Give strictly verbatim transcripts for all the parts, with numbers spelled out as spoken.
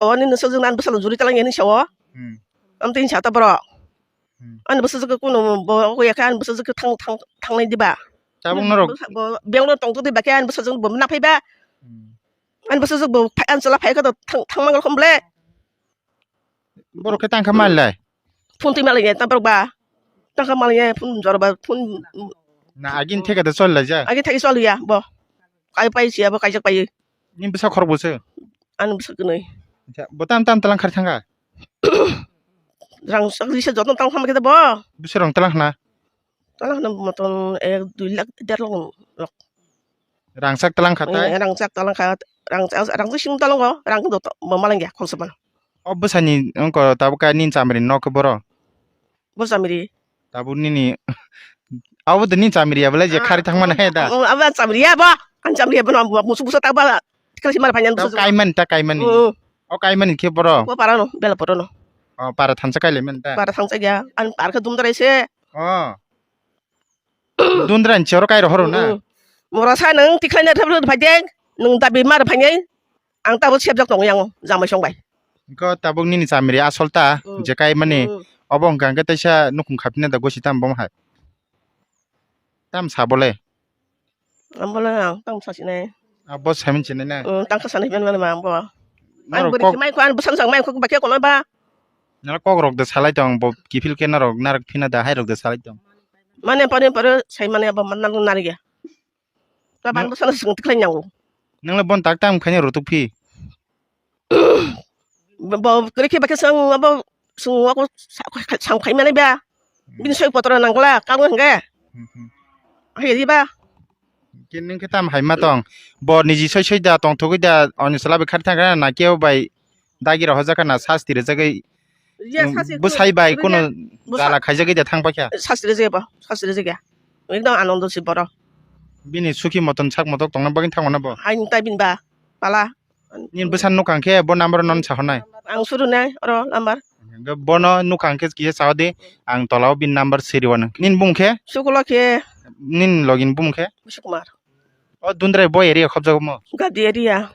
O nini swkjwk nang bwsalo juri talang ya hinwi sa-o. Hmm. Amtwi hinwi sa ta borok. Hmm. Ani bwsajwk khe kunu bo ya khe ani bwsajwk khe thang, thang, thangnai diba? Tabuk norok bwsa-, bo Bangalore tongtwk diba khe ani bwsajwk bo naphai ba? Hmm. Ani bwsajwk bo phai, ani chwla phai khe to thang, thang mangal khom ble. Borok khe tang kha mal lai? Phone twi malai ya ta borok ba. Tang kha malai ya phone jora ba phone. Na agin theke da chol lai ja? Agin theke chol ya bo. Kai pai siya bo kaijak pai. Ni bwsa khorok bo se? Ani bwsa kwnwi. Acha, bo tam tam talang khar thanga? Rang sak risa joto tang khama khe bo. Bwsa rang talang khna? Talang khna moton ek dui lakh, der lakh rok. Rang sak talang kha tai? Eh, rang sak talang kha, rang sak, rang sak sing talang go, rang do to, bo malang ya khong saban. O bwsani ongko tabuk ka nin chamri nok boro? Bo chamri. Tabuk nini, abo de nin chamri ya bole je khari thang mana he da? Oh, abo chamri ya bo, an chamri ya bo no, musu busa ta ba, kala si mar phanya. Tabuk musu. Kaiman ta kaimani. Oh. O kaimani khe boro? Bo para no, bela poro no. O para thansa kaile men ta? Para thansa ya, an par khe dum drai se. Oh. Dundra ni choro kai rohoro na. Mm. Mora sa nang tikhlai na thap thap phai deng. Nang dabi mar phai nai. Ang tabo sebjak tong yang jamai song bai. Ko tabuk nini chamri asol ta. Mm. Je kai mani. Mm. Obo hwnkha hwnkhe teisa nukhung khapina da gosi tam bom hai. Tam sa bole. Ang bole ang tam sa sinai. Abo samin sinai na. Mm, tang kha sanai ben mani ma ang bo. Ang Norok bwrwi kok- mai ko ang bwsang sang mai ko bakhe kono ba. Nara kok rok de salai tong bo kiphil khe narok narak phina da hai rok de salai tong. Mane pare pare sai mane abo man nang nari ya. Ta ban bwsang sung tikhlai nang. Nang le bon tak tam khani rutuk phi. Bo kre khe bakhe sang abo sung ako sa-, sam khai mane ba. Bini soi potro nang kla kang hwnkhe. Hmm, hmm. Hai di ba. Ke nung khe tam hai ma tong. Bo niji soi soi da tong thogwi da oni sala bai khar thang na kebo bai dagi rok hojak na sasti rwjagwi. Bwsai bai kono jala khaijagwi da thang paikha. Sasti rwjagya ba, sasti rwjagya. Ekdom anondo si boro. Bini suki moton sak motok tongna bagwi thango na bo. Hai tai bin ba pala. Nini bwsa nukha khe bo number non sa hwnai. Ang suru nai oro number. Bono nukha khe kisa sa di ang tolao bini number siri wano. Nini bumung khe? Sukulo khe. Nini login bumung khe? Sukumar. O Dundrai bo area khobjago mo? Gadi area.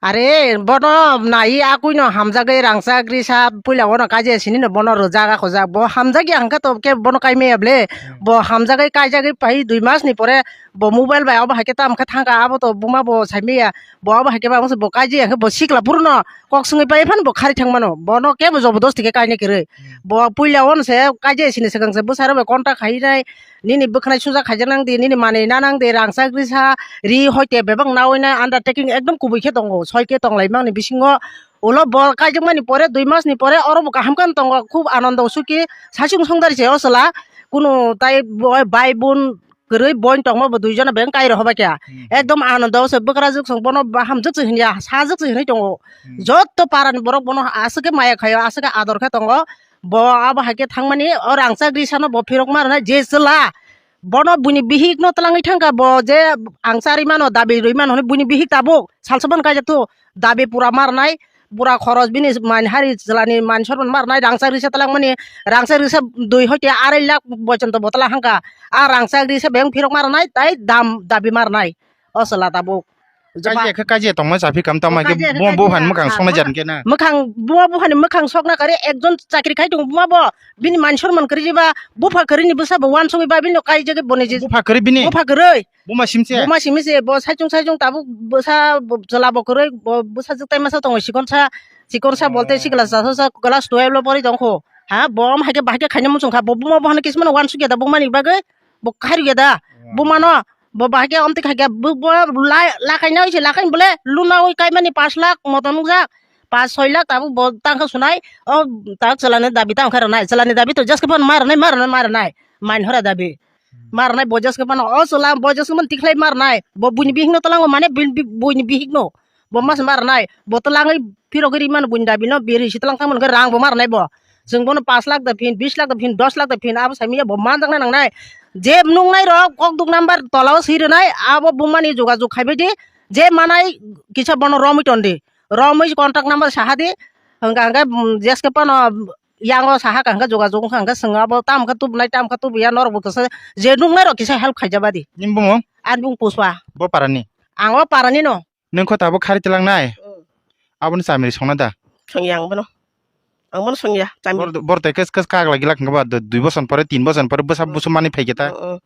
Are, bono nai akui no hamjagwi rangchak risa puila ono kaijak sini no bono rwjak akhojak. Bo hamjak ya hwnkhe to khe bono kai maya ble. Hmm. Bo hamjagwi kaijagwi pai dui mas ni pore bo mobile bai abo hai khe tam khe thangkha abo to buma bo sai maya. Bo abo hai khe ba bo kaijak ya hwnkhe bo sikla phuru no kok swngwi pai phano bo khari thang mano. Bono kebo jobodosti khe kaina kwrwi. Hmm. Bo puila ono se kaijak sini swkang se bwsarok bai contact khai nai. Nini bwkhanai suja khaijak nang di, nini manwi na nang di, rangchak risa, ri hoite bebak nawi na undertaking ekdom kubui khe tongo, soi khe tong lai mani bisingo. Ulo bo kaijak mani pore, dui mas ni pore oro bo kaham khe tongo, khub anondo suki, saichung songdari se o chwla, kunu tai bo-, bai bun kwrwi boin tongma bo dui jona beng kai rohobai kha. Hmm. Ekdom anondo se bwkrajwk song bono hamjwk se hinya, sajwk se hinwi tongo. Hmm. Jotto para ni borok bono aswk khe maya khaio, aswk khe ador khe tongo. Bo abo hai khe thangmani o rangchak risano bo phirok ma rwnai je chwla. Bono buini bihik no twlangwi thangkha bo je ang charwi mano dabi rwi mano hwnwi buini bihik tabuk salsa bono kaijak thu dabi pura ma rwnai pura khoros bini manhari chwlani mansormani ma rwnai rangchak risa twlangmani rangchak risa dui hoite arai lakh bochonto bo twlang hangkha a rangchak risa beng phirok ma rwnai tai dam dabi ma rwnai o chwla tabuk. Kaji khe kaji tongma chapi kam tama khe kaji khe buma kaji buphan ya, mwkhang sokna jan khe na. Mwkhang buma buphani mwkhang sokna kare ekjon chakri khai tongo buma bo bini man sorman kwrwi ba bupha kwrwi ni bwsa bo wansugwi ba bini kaijagwi boni je. Bupha kwrwi bini? Bupha kwrwi. Buma simse? Buma simi se bo saichung saichung tabuk bwsa bo chwla bo kwrwi bo bwsa jwk tai masa tongo sikonsa sikonsa bolte sikla sa sa class twelve lo pori tongkho ha bo am haikhe bahai khe khaina muchung kha bo buma buphani kismano wansugya da bumani bagwi bo khairugya da bumano. Bo bahai khe omtwi khai khe bo, bo lai, lakai na oi se lakai bole luna oi kai mani pash lakh motom nukjak. Pash soi lakh tabuk bo tang khe sunai. O ta chwla ni dabi tang khe rwnai. Chwla ni dabi to just khe phano ma rwnai, ma rwnai, ma rwnai. Main hora dabi. Ma rwnai bo just khe phano o chwla bo just khe phano tikhlai ma rwnai. Bo buini bihik no twlango mane buini bi-, buini bihik no. Bo mas ma rwnai. Bo twlangwi phirogwi ri mano buini dabi no biri si twlang thang mano khe rang bo ma rwnai bo. Chwng bono pash lakh da phin, bish lakh da phin, dos lakh da phin, abo saimanya bo manjakna nangnai. Je nuknai rok kokduk number tolao swi rwnai, abo bumani jogajog khaibai di. Je manai kisa bono romwi ton di. Romwi contact number saha di. Hwnkha hwnkhe, mm, jeske phano yango saha ka hwnkhe jogajog wngkha hwnkhe chwng abo tamo khe tubunai, tamo khe tubuya norok bo kisa je nuknai rok kisa help khaijaba di. Nini bumung? Ani bumung Pushpa. Bo parani? Ang o parani no. Nwng kho tabuk khari twlangnai? Mm. Aboni chamiri songna da? Songya ang bono. Ang bono songya, chamiri. Bor, bor te kes, kes kagla gila khangba, do dui boson pore, tin boson pore, bwsa, hmm, busu mani phaikhe ta? Mm,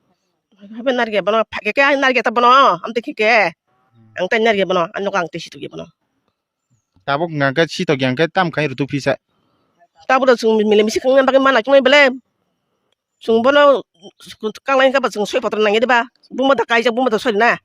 mm. Hape narikya bono, phaikhe ke narikya ta bono, amte khike. Ang tai narikya bono, ano kang te situkya bono. Tabuk hwnkha khe sitok yang khe tam khai rutuk phisa. Tabuk da chwng mile misi khangna bagwi mana chungnai bele. Chwng bono kanglai kha ba chwng soi potro nangya diba? Buma da kaijak, buma da sori na.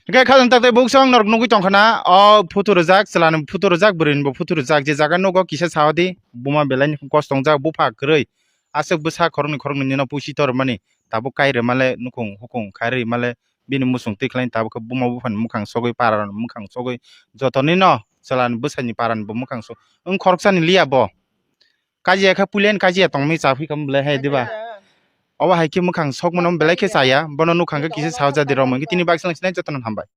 Hwnkhe khajang tak tei buksong norok nugwi tongkha na, o photo rijak, chwla ni photo rijak, bwrwi ni bo photo rijak, je jaga nugo kisa sao di, buma belai ni kosto wngjak, bupha kwrwi, aswk bwsa khoroknwi khoroknwi nino pusi tormani, tabuk kai rwmale nukhung hukung khai rwmale, bini muchung twi khlai tabuk khe buma bupha ni mwkhang sogwi, para rok ni mwkhang sogwi, joto nino chwla ni bwsai ni para ni bo mwkhang sogwi, wng khoroksa ni liya bo. Kajiya khe puila ni kajiya tongmi cha phi kha belai hai diba? Obo hai khe mwkhang sokmano belai khe chaya, bono nukhang khe kisa sao jadi romwi khe tini baksa nang sinai jotono hambai.